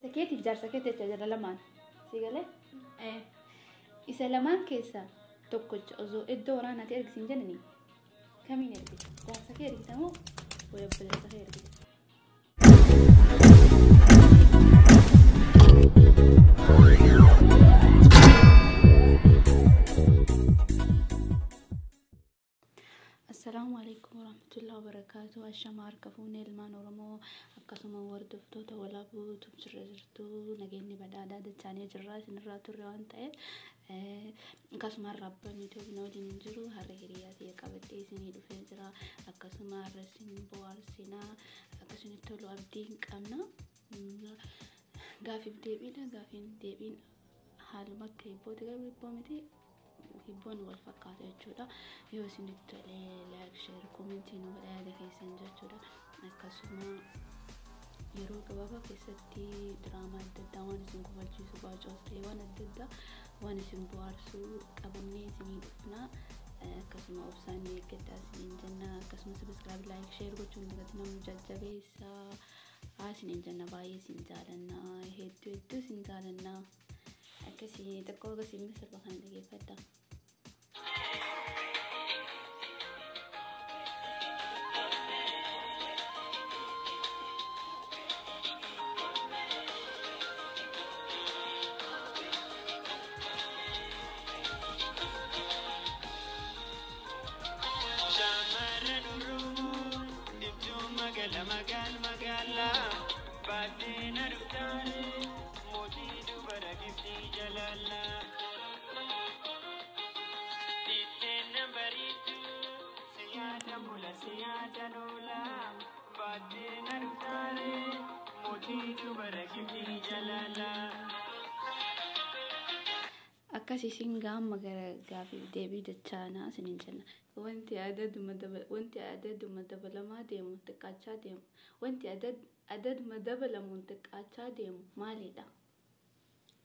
Keetiif jaarsa keetii jecha jira lamaan. Si galee? Isa lamaan keessaa tokkocha osoo iddoo waraanaatti ergisiin jennanii kamiin ergita? Jaarsa kee ergita moo wayi obboleessa kee ergita? Assalaamu alaikum warahmatullahi wabarakatuh. Ashama harka fuunee ilmaan Oromoo akkasuma hordoftoota walaabuu tumsirra jirtu nageenyi badhaadhaa dachaanii jirra isinirraa turre waan ta'eef akkasuma har'a abbaan Itoophiyaa waliin hin jiru har'a hiriyaa ta'e qabadhee isinii dhufee jira akkasuma har'a isin bohaarsinaa akkasumatti tolu abdii hin qabna. Gaafiif deebiidha gaafiin deebiin haaluma akka hibbootti garuu hibboo miti hibboon wal fakkaata jechuudha. Yoo isinitti tole like, share, comment nu godhaa yaada keessan jechuudha. Akkasuma yeroo gabaabaa keessatti diraamaa adda addaa waan isin kofalchiisu baacoos ta'e waan adda addaa waan isin bohaarsu qabannee isinii dhufna. Akkasuma obsaan nu eeggadhaa isiniin jenna. Akkasuma subscribe, like, share gochuun dagatinaa nu jajjabeessaa. Isiniin jenna baay'ee isin jaalanna. Hedduu hedduu isin jaalanna. Akkasii xiqqoo akkasii sirba kana dhageeffadha. Shamarran Oromoo ibtuu magaala magaal magaalaa baattee na dhuftaare mootii dubara giftii jalaalaa. Itteen na bareeddu si yaada bula si yaada loola baattee na dhuftaare mootii dubara giftii jalaalaa. Akkas isin gaama gara gaafiif deebii dachaanaa isiniin jenna. Wanti adaduma dabalamaa deemu xiqqaachaa deemu. Wanti adaduma dabalamuun xiqqaachaa deemu maalidha?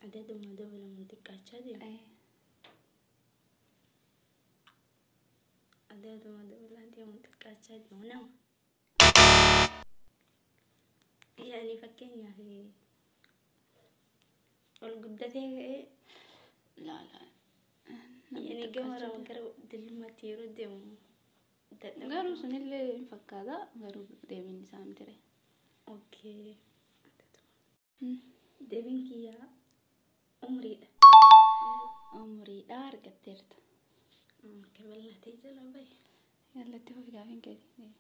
Adaduma dabalamuun xiqqaachaa deemu. Adaduma dabalaa deemuun xiqqaachaa deemu nama. Yaani fakkeenyaaf ol guddatee ka'ee Laala. yaani gama gara dullummaatti yeroo deemu dadhaba. Garuu sunillee hin fakkaata garuu deebiin isaa miti ree. Okay. Deebiin kiyyaa umriidha. Umriidha argatteerta. Kabal'atee jala bahe. Yallatti fufi gaafiin keeti.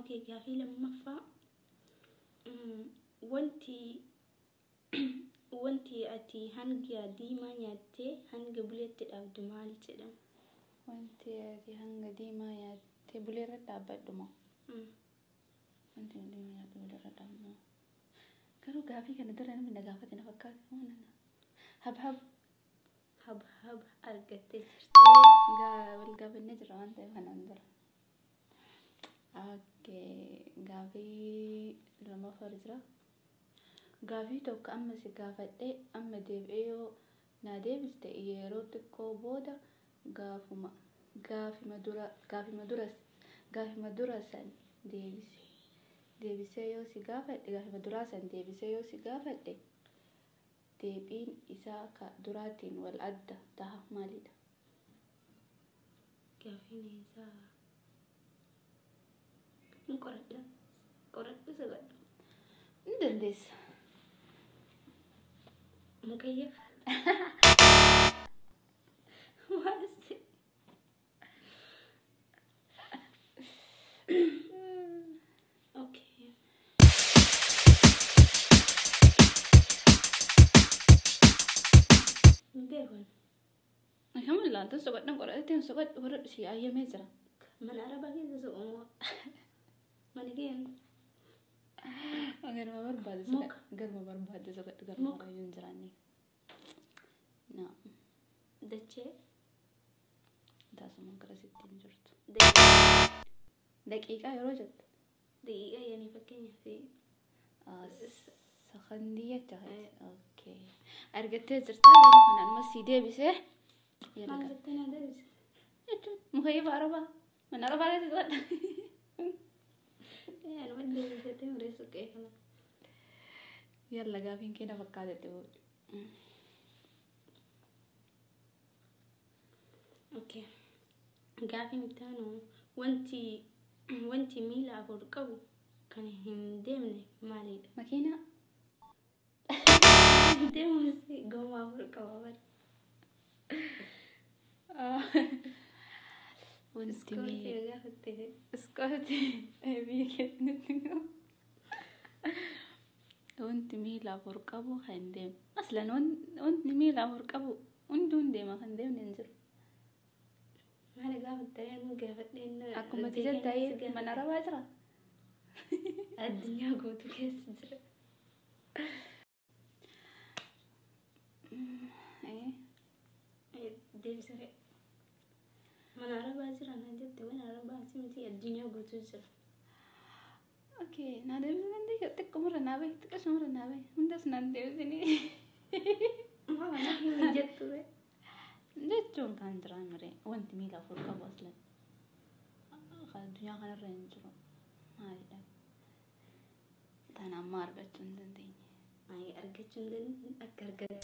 Okay, gaafii lammaffaa. Wanti ati hanga diimaa nyaattee hanga buleetti dhaabdu maal jedhama? Wanti ati hanga diimaa nyaattee buleerra dhaabbadhu moo? Wanti diimaa nyaattu buleerra dhaabbadhu. Garuu gaafii kana dura namni na gaafate na fakkaata. Habhab. Habhab argattee jirti. Wal gaafannee jira waan ta'eef kanaan dura. Okay, gaafii lammaffaa jira. Gaafii tokko amma si gaafadhee amma deebi'ee yoo naa deebiste yeroo xiqqoo booda gaafuma gaafima dura gaafima dura gaafima dura san deebise deebisee yoo si gaafadhe gaafima duraa san deebisee yoo si gaafadhe deebiin isaa ka duraatiin wal adda taha maalidha? Gaafiin isaa hin qoradha. Qoradhu si godha. Ni dandeessa. Mukayyaf. Maal si? Okay. Hin beekan. Akkam ilaalta soqadhan qoradhateen soqadhu qoradhu si ayyamee jira. Mana arabaa keessa soqomoo. Mana keenya. Garuma barbaade Muka. garuma barbaade soqadhu garuma Muka. waaqayyo hin jiraanne. Na Dachee. taasuma gara sitti hin jirtu. Daqiiqaa yeroo jettu. Daqiiqaa yaani fakkeenyaaf. Sakandii jecha. Okay. Argattee jirta garuu kanaan si deebisee. Maal jettee na deebise? Jechuun mukayyifa arabaa. Mana arabaa keessa soqadha. Yaani deebisee muree suqee kana. Yalla gaafiin kee na fakkaatetti fuudhi. Okay. Gaafiin itti aanu wanti miila afur qabu kan hin deemne maalidha? Makiinaa. Deemus gommaa afur qaba bara. Wanti Iskooltii miila gaafatte. Iskooltii biyya keessatti wanti miila afur qabu kan hin deemne. Aslan wanti miila afur qabu hunduu hin deema kan deemne hin jiru. Maali gaafatte nu gaafadheen. Akkuma ati jette mana arabaa jira. Addunyaa guutuu keessa jira. Deebisa fe'e. Mana arabaa jira naan jette mana arabaa si miti addunyaa guutuu jira. Okay, naa deebisuu dandeenya. Xiqqoomarra naa bahi, xiqqashumarra naa bahi. Hundas naan deebisinii. Maama naa hin jettu be. Jechuun kan jiraa miree wanti miila afur qabu aslan. Addunyaa kanarra hin jiru. Maalidha? Tana amma argachuu hin dandeenye. Ay argachuu hin dandeenye akka argatan.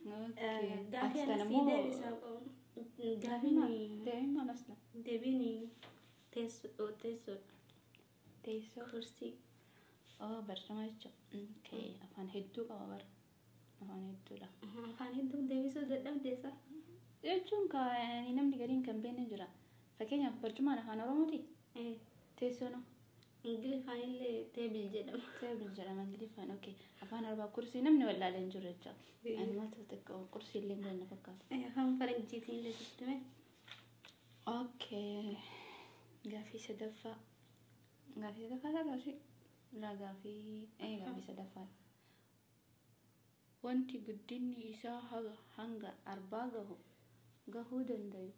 Okay. Gaafii Ati tana ana sii moo deebisaa qabu. Gaafiin deebiin maal aslan? deebiin teessoo teessoodha. Teessoo. Kursii. Oh, barcuma jechuudha. Okay, afaan hedduu qaba bara. Afaan hedduudha. Afaan hedduu deebisuu dadhabdeessa. Jechuun kan namni gariin kan beekne jira. Fakkeenyaaf barcumaan afaan Oromooti. Teessoon Ingiliffaan illee table jedhama. Table jedhama Ingiliffaan. Okay. Afaan Arabaa kursii namni wallaalee hin jiru jecha. Ani maaltu xiqqoo kursii illee hin beekne fakkaata. Afaan Faranjiitiin illee sitti hime. Okay. Gaaffii sadaffaa. Gaaffii sadaffaa irraa ishee? Laa gaaffii gaaffii sadaffaa. Wanti guddinni isaa hanga arbaa gahu gahuu dandayu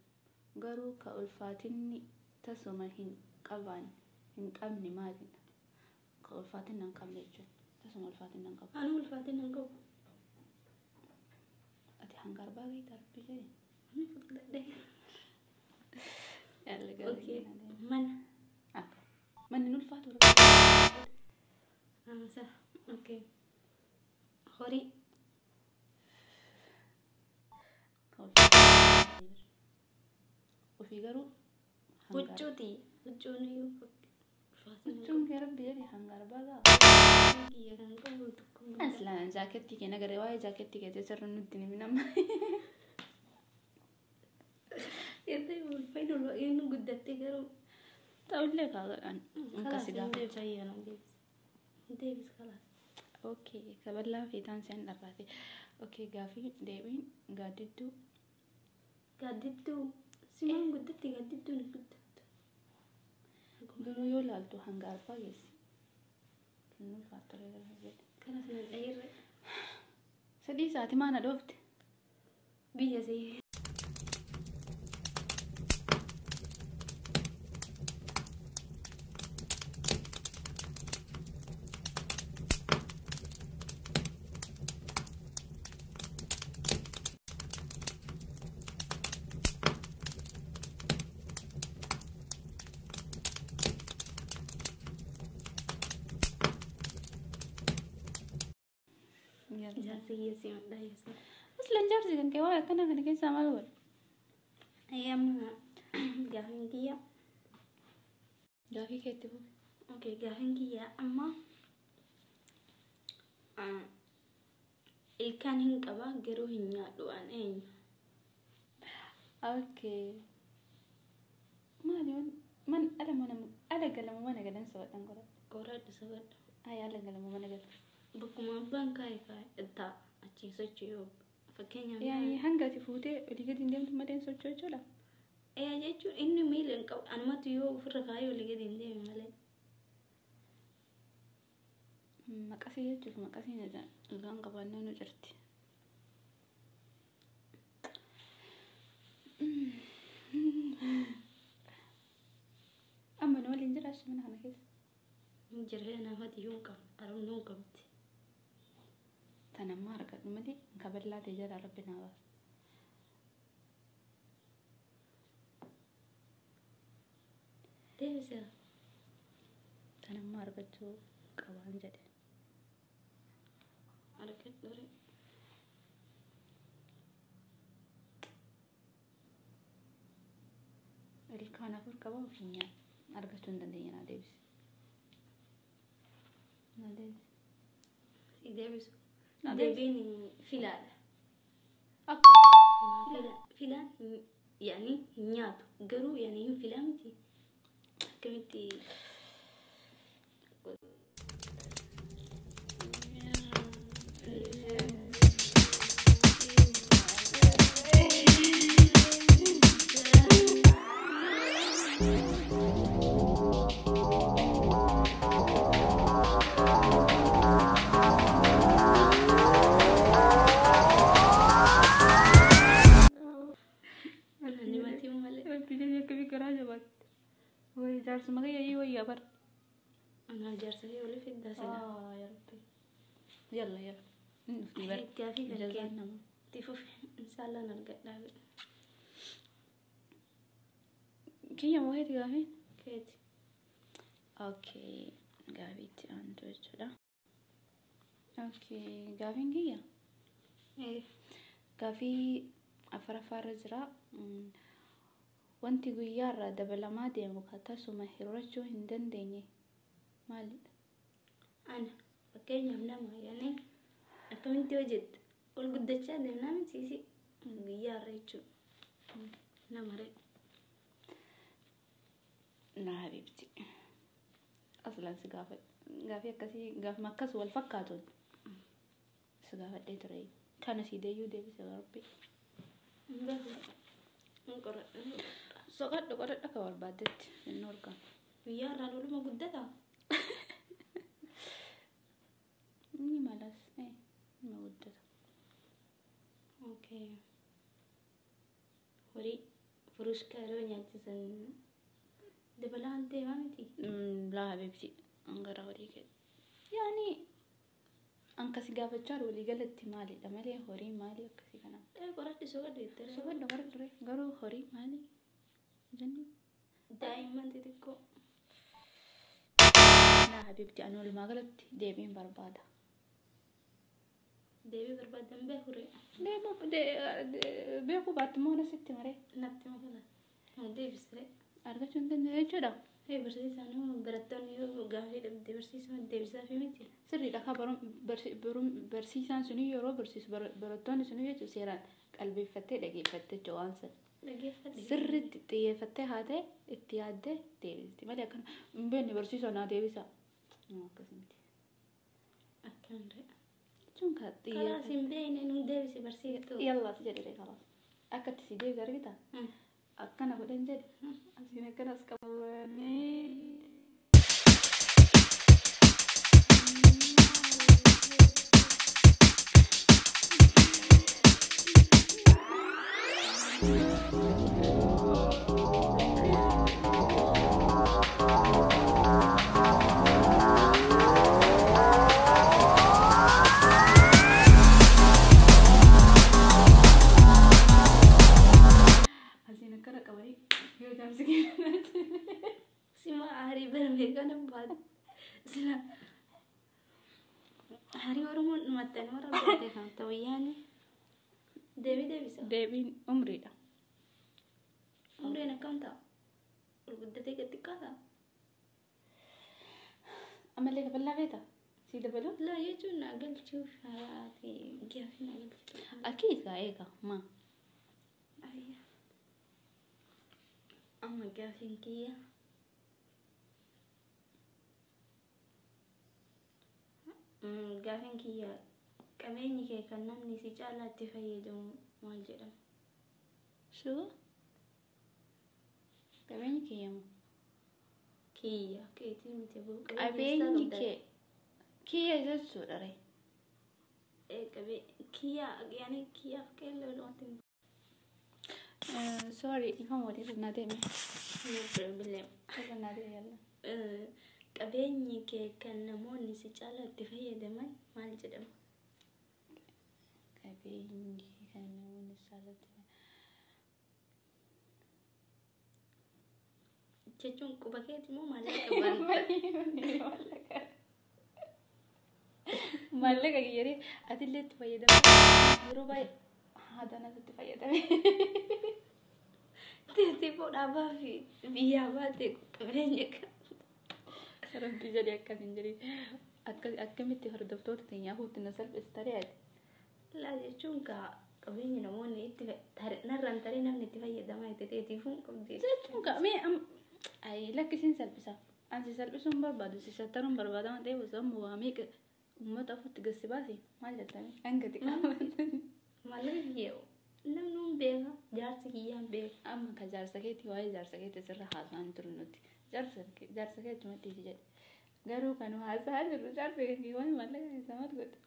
garuu ka ulfaatinni tasuma hin qabaan hin qabne maalidha? Ka ulfaatina hin qabne jechuudha. Tasuma ulfaatina hin qabu. Ani ulfaatina hin qabu. Ati hanga arbaa gahii tarbii jedhe. Ani furdadhe. Yalla Okay. gaaffii. Mana. Akka. Manni hin ulfaatu. Amsa. Okay. Horii. Ka ulfaatina ofii garuu hanga Huccuuti. Huccuun iyyuu ulfaatina hin Huccuun kee rabbi jedhi hanga arbaa gaha. qabu. Kiyya kan qabu tokko guddaa. Aslaan jaakettii kee nagaree waa'ee jaakettii kee sirra nutti ni nama. Jettee ulfaina inni guddattee garuu. Ta'ullee kaa'an Kalaas akkas hin gaafa. deebisa ayyaana deebisa. Deebis kalaas. Okay, kaballaa feetaan seen dharraate. Okay, gaafii deebiin gaaddidduu. Gaaddiduu simaan guddatti gaaddidduun hin guddattu. Garuu yoo laaltu hanga arbaa geessi. Inni ulfaattolee gara jedhe. Kalaas nan dhayirre. Sadii isaati maana dhoofte. Biyya see. Jaarsi kiyya simadha yeessa. Aslan jaarsi kan kee waan akkana kana keessaa maal godhe? Amma gaafiin kiyya. Gaafii keetti fufi. Okay, gaafiin kiyya amma ilkaan hin qaba garuu hin nyaadhu an eenyu? Okay. Maali man ala mana ala galamu mana galan sabadhan godhadhu. Qoradhu sabadhu. Ay ala galamu mana galan. Bakkuma abbaan kaa'e kaa'e ta'a achiin socho'u fakkeenyaaf. Yaani hanga ati fuutee olii gadi hin deemtu malee hin socho'u jechuudha. Ee jechuun inni miila hin qabu anumatu yoo ofirra kaa'ee olii gadi hin deeme malee. Maqasii jechuuf maqasiin ilkaan qabaannaa nu cirti. Amma nu waliin jiraachuu mana kana keessa. Hin jirre naafati yoo hin qabne arabnuu hin qabdi. Tan amma argadhu malee kaballaa ta'e jala rabbi naa baasa. Deebisa. Tan amma argachuu qabaan jedhe. Argadhu ree. Ilkaan afur qaba ofiin nyaata. Argachuu hin dandeenye naa deebisi. Naa deebisi. Si deebisu. Naa deebisi. Deebiin filaadha. Akka. Filaan yaani hin nyaatu garuu yaani hin filaa miti. Akkamitti ani matii malee. Rabbi jedhee akkamii garaa jabaatti. Wayi jaarsuma kiyya wayyaa bara. Anaa jaarsa kee olii fiddaa sila. Ah, ya Rabbi. Yalla yalla. Inni dhufti bara. Gaafii kan kee Jazaan nama. itti fufi insaallaan argadhaa. Kiyya moo keeti gaafii? Keeti. Okay, gaafii itti aantu jechuudha. Okay, gaafiin kiyya. Gaafii afuraffaarra jira. Wanti guyyaarraa dabalamaa deemu kan tasuma hir'achuu hin dandeenye maalidha? Ana fakkeenyaaf nama yaani akkamitti hojjetta ol guddachaa deemnaa miti si guyyaarra jechuudha. Nama ree. Naa habibti. Aslaan si gaafadhe. Gaafii akkasii gaafuma akkas wal fakkaatuun si gaafadhee ture. Kana si deeyyuu deebise rabbi. Hin beeku. Hin qoradha. Soqadhu qoradhu akka barbaaddetti inni orgaan. Guyyaarraan oluma guddataa? Inni malas inni guddata. Okay. Horii furushka yeroo nyaachisan dabalaan deemaa miti. Laa habibti gara horii kee. Yaani an kasi gaafachaa jiru walii galatti maalidha malee horii maalii akkasii kana. Qoradhu soqadhu jettee. Soqadhu qoradhu ree garuu horii maalii jenni. Daa'imman xixiqqoo. Laa habibti ani walumaa galatti deebiin barbaada. Deebii barbaadan beeku ree. Beekuu baatti immoo sitti maree Natti makala. Na deebisee. Argachuu hin dandeenye jechuudha. Barsiisaan barattoonni yoo gaafii dhabde barsiisuma deebisaafi miti. Sirriidha akka barsiisaan suni yeroo barsiisu barattoonni suni jechuun seeraan qalbeeffattee dhageeffattee jechuudha waan sana. Dhageeffadhe. Sirriitti xiyyeeffattee haa ta'e itti yaaddee deebisti malee akkana hin beekne barsiisoo naa deebisa. Akkas miti. Akkam ree. Jechuun kan Kalaas xiyyeeffate. hin beekne nu deebisi barsiiftuu. Yallaa si jedhe kalaas. Akka itti si deebisu argita. Akkana godhan jedhe. Asiin akkanas qabamee. Asiin akkana qabanii yoo jaarsi kennan. Sima aarii barame kana baate. Sila aarii Oromoon dhumattanii warra baate kan ta'u yaani. Deebii deebisa. Deebiin umriidha. Umriin akkam ta'a? Ol guddatee gad xiqqaataa? Ammallee kafallaa feeta? Sii dabaluu? Laa jechuun na galchuuf haati gaafii na galchuuf. Akiid kaa eega maa? Ayya. Amma gaafiin kiyya. Gaafiin kiyya qabeenyi kee kan namni si caalaa itti fayyadamu maal jedhama? Suu? Qabeenyi kiyya moo? Kiyya keetii miti boo. Qabeenyi kee kiyya jechuudha ree. Kiyya yaani kiyyaaf keelloo wanti Sorry, ifaan waliin naa deeme. no problem. Irra naa deeme yalla. Qabeenyi kee kan namoonni si caalaa itti fayyadaman maal jedhama? Qabeenyi kan namoonni saalatti Jechuun quba keeti moo maallaqa baanta? Maallaqa kiyyaree atillee itti fayyadamte yeroo baay'ee haadha itti fayyadame. Teessee dhaabaa fi biyyaa baate qabeenya qaba. Rabbi jedhee akkas hin jedhin. Akkamitti hordoftoota teenyaa huutti na salphista ati? Laa jechuun kaa qabeenya namoonni itti narraan taree namni itti fayyadamaa itti ta'eetiifuu hin qabdi. Jechuun kaa mee ayi lakkisiin salphisa. Ansi salphisuun hin barbaadu si shattaruun barbaada waan ta'eef osoo amma waa meeqa uummata ofitti gassi baasi maal jettanii hangati qaama. Maallaqa kiyya namni hin beeka, jaarsi kiyyaa hin beeka. Amma ka jaarsa keetii waa'ee jaarsa keetii sirra haasa'an turu nuti. Jaarsa kee achumatti isi jedhe. Garuu kan haasa'aa jirru jaarsa kee waan maallaqa keessaa maal godha?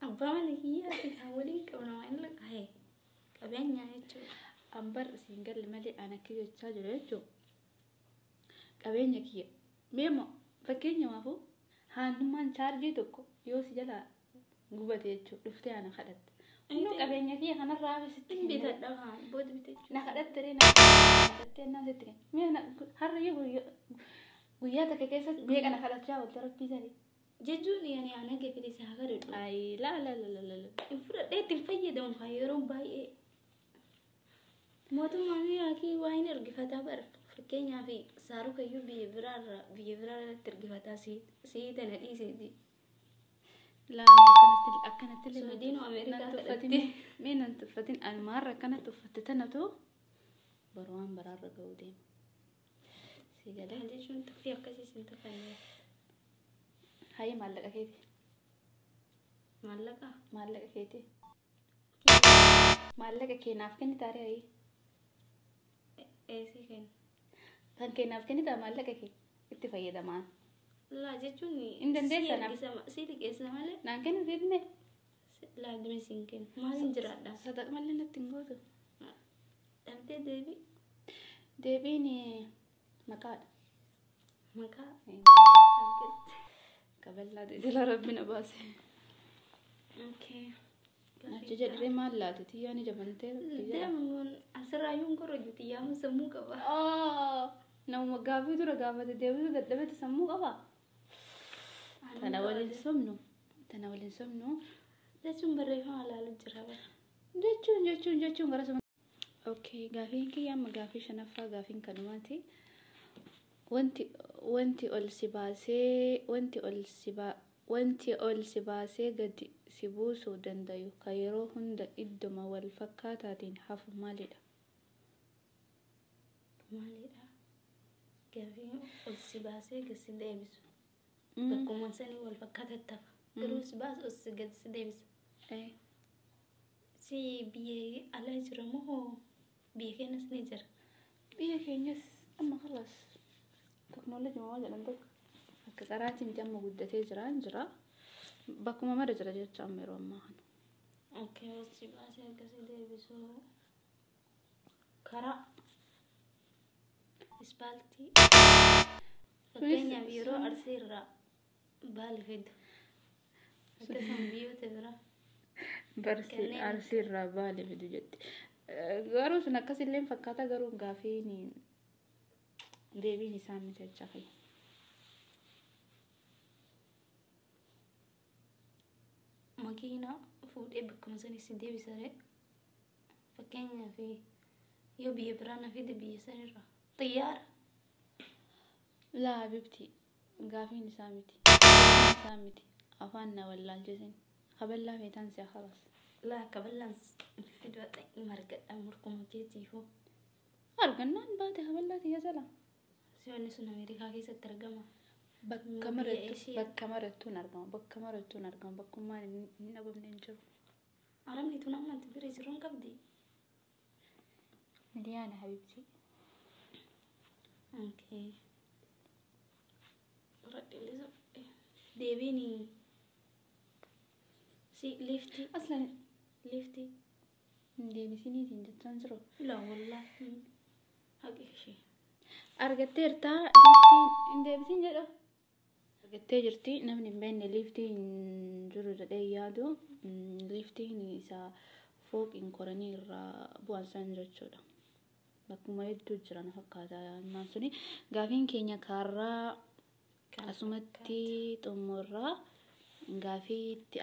Abbaa mana kiyyaa isaan waliin qabna maallaqa hee qabeenya jechuudha. Ambar siin galle malee an akka jechaa jiru jechuudha. Qabeenya kiyya. Meemo fakkeenyamaafuu haannummaan chaarjii tokko yoo si jalaa gubate jechuudha dhuftee ana kadhatte. Kunoo qabeenya kiyya kanarraa hafe sitti Hin kenne. bitadha kaan booda bitachuu. Na kadhatte ree na kadhattee naan sitti kenne. Mee har'a yoo guyyaa takka keessatti meeqa na kadhachaa oolte rabbii sanii. Jechuun yani ana gafile isaa kadhadhu. Ayi laa laa laa laa laa. Hin fudhadhee itti hin fayyadamu kaa yeroo baay'ee. Mootummaan yaakii waa hin ergifataa bara. Fakkeenyaaf saarukayyuu biyya biraarraa biyya biraarratti ergifataa sii tana dhiiseeti. Laa mee akkanatti akkanatti illee Suudiin Ameerikaa nan tuffatin kadhatte. mee nan tuffatin almaarra akkanatti uffatte tanatu baru waan baraarra ga'uu deema. Si galee Jechuun tuffii akkasii sin tuffanne. Hayyee maallaqa keeti Maallaqa. maallaqa keeti maallaqa kee naaf kennitaa ree hayyee Eesii kenna. Kan kee naaf kennitaa maallaqa kee itti fayyadamaan. Laa jechuun Hin dandeessa naaf. si liqeessa malee Naan kennu deebine laa dime siin kennu. Maaliin jiraadha? Sadaqa malee natti hin gootu. Dhabdee deebii Deebiin maqaadha. maqaa argatte. Kaballaa jala rabbi na baase. Okay. Achi jedhee maal laate tiyyaan ija bantee rabbi jedha. Deemuun asirraa yoon korojju xiyyaama sammuu qaba. Namuma gaaffii dura gaafate deebisuu dadhabete sammuu qaba. Tana waliin somnu. Tana waliin somnu. Jechuun barreeffama ilaalu jira bara. Jechuun gara sama. Okay, gaafiin kiyya amma gaafii shanaffaa gaafiin kanumaati. Wanti ol si baasee wanti ol si baa wanti ol si baasee gadi si buusuu dandayu ka yeroo hunda idduma wal fakkaataatiin hafu maalidha? Maalidha? Gaafiin ol si baasee gad si deebisu. Bakkuma sanii wal fakkaatatti hafa. Garuu si baasu ol si gad si deebisa. Si biyya alaa jira moo biyya keenyas ni jira? Biyya keenyas amma خلاص teknoolojii moo jedhan tokko akka qaraatiin miti amma guddatee jira hin jira. Bakkuma mara jira jecha amma yeroo ammaa kana. Okay, ol si baasee akkasii deebisu. Karaa ispaaltii. Fakkeenyaaf yeroo Arsii irraa baali fidu. Akkasuma biyyoota biraa. Barsi Arsii irraa baali fidu jetti. Garuu sun akkasillee fakkaata garuu gaafiin deebiin isaa miti jecha fayyada. Makiinaa fuudhee bakkuma sanii si deebisa ree. Fakkeenyaaf yoo biyya biraa na fide biyya sanirraa. Xiyyaara. Laa habibti gaafiin isaa miti. Deebiin isaa miti. Afaan na wallaalchisin. Kaballaa feetaan si خلاص. Laa kaballaan fidu margadha morkuma keetiifuu. Argannaan baate kaballaa tiyya jala. Si wanni sun Ameerikaa keessatti argama. Bakka Biyya marattu Eeshiyaa. bakka marattuun argama bakka marattuun argama bakkummaan hin dhabamne hin jiru. Arabni tun amma ati bira jiru hin qabdi. Miliyaana habibti. Okay. Deebiin si liftii Aslan liftii hin deebisiniitiin jechaan jiru. laa wallaahi haqi ishee. Argatteertaa liftiin hin deebisin jedhu. Argattee jirti. Namni hin beekne liiftii hin jiru jedhee yaadu. Liiftiin isaa fooqiin koranii irraa bu'an san jechuudha. Bakkuma hedduu jira na fakkaata ilmaan suni. Gaafiin keenya kaarraa asumatti xumurraa gaafii itti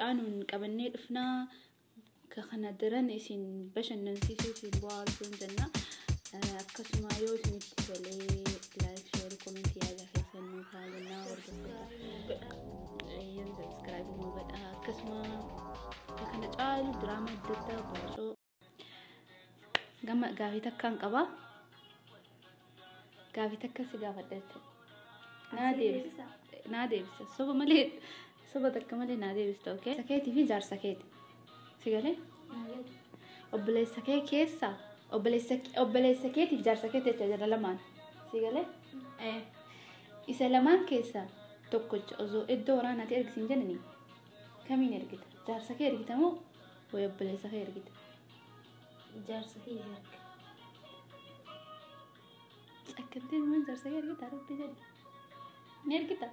aanuun qabannee dhufnaa. Kana daran isin bashannansiisuu isin bohaarsuun jenna. Akkasuma yoo isinitti tolee like, share, comment yaada keessan nuu kaa'aa jennaa hordoftoota. Subscribe nuu godhaa. Akkasuma kana caalu diraamaa adda addaa bohaarsu. Gama gaafii takkaan qaba. Gaafii takka si gaafadha jechuudha. Naa deebisa. Naa deebisa. Soba malee soba takka malee naa deebista, okay? Keetii fi jaarsa keeti. Si galee? Obboleessa kee keessa obboleessa keetiif jaarsa keeti jecha jira lamaan. Si galee? Isa lamaan keessaa tokkocha osoo iddoo waraanaatti ergisiin jedhanii kamiin ergita? Jaarsa kee ergita moo wayi obboleessa kee ergita? Jaarsa kiyya erga. Akkamittiin immoo jaarsa kee ergita? Rabbi jedhi. Ni ergita?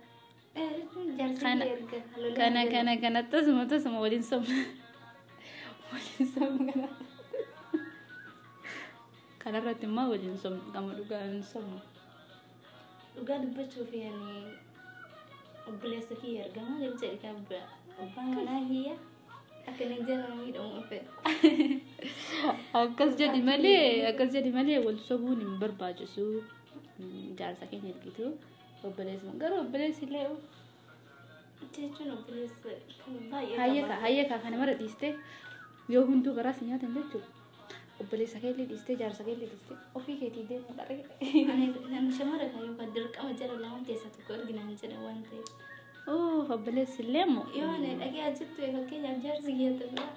Jaarsa Kana kiyya erga. kana kana kana tasuma tasuma waliin somna. Waliin somna kana. Kanarratti immoo waliin somna gama dhugaa hin somna. Dhugaa dubbachuuf yani obboleessa kiyya erga maaliif jedhi kan abbaan manaa kiyya akka inni jala miidhamu fedhu. Akkas jedhi malee wal sobuun hin barbaachisu. Jaarsa keenya ergitu obboleessa garuu obboleessi illee Jechuun obboleessa kan baay'ee hayyaka hayyaka kana mara dhiistee yoo hunduu garaa si nyaatan jechuudha. Obboleessa kee illee dhiistee jaarsa kee illee dhiistee ofii keetii deemuu dharee. Ani shamara kan yookaan dirqama jala lamaan keessaa tokko erginaan jedha waan ta'eef. Oh, obboleessi illee immoo. Yoo ani dhagee achitti fakkeenyaaf jaarsi kiyya biraa.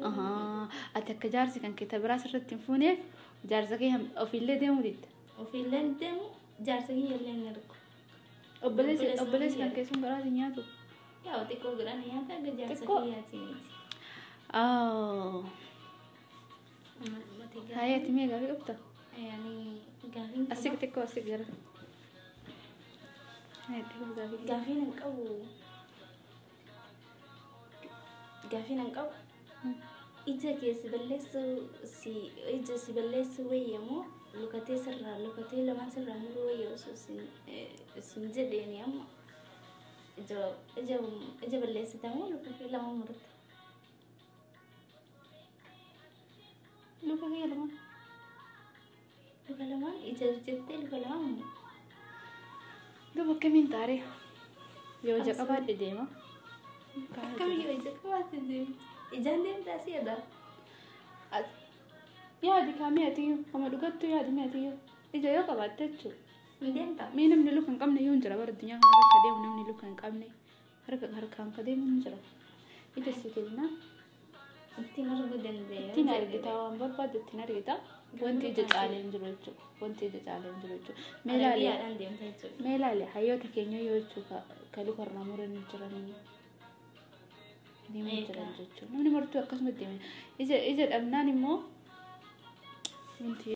Ahaa, ati akka jaarsi kan kee biraa sirriitti hin fuuneef jaarsa kee ofiillee deemuu didda. Ofiillee deemu jaarsa kiyya illee hin ergu. Obboleessi Obboleessa obboleessi kan kiyya. kee sun garaa si nyaatu. Yaa xiqqoo godhan nyaata akka jaarsa Xiqqoo? kiyyaati miti. Oh. Haaya, ati mee gaafii qabda? Yani gaafiin Asii qaba. xiqqoo asii gara. Haaya, itti fufi gaafii. Gaafiin hin qabu. Gaafiin hin qabu. Ija kee si balleessuu si ija si balleessuu wayya moo lukatee sirraa lukatee lamaan sirraa muruu wayya osoo sin jedheeni amma ija ija ija balleessita moo lukatee lama murta? Luka kiyya lamaan. Luka lamaan ija jettee luka lamaan murta. Duuba akkamiin taaree? Yoo ija qabaadhe deema. Akkamiyyuu ija qabaatte deemti? Ijaan deemtaa si yaada? Yaadi kaamee atiyyuu amma dhugattuu yaadi mee atiyyuu ija yoo qabaatte jechuudha. Hin deemtaa? Mee namni luka hin qabne iyyuu hin jira bara addunyaa kanarra akka deemu namni luka hin qabne harka harkaan ka deemu hin jira. Ija si kennaa Ittiin arguu dandeenya. Ittiin argita, waan barbaadde ittiin argita. Wanti ija caalee hin jiru jechuudha. Wanti ija caalee hin jiru jechuudha. Mee ilaali. Arabiyaadhaan deemta jechuudha. Mee ilaali, hayyoota keenya yoo jechuudha ka luka irraa muranii jiranii deemaa jiran jechuudha. Namni martuu akkasuma deema. Ija dhabnaan immoo wanti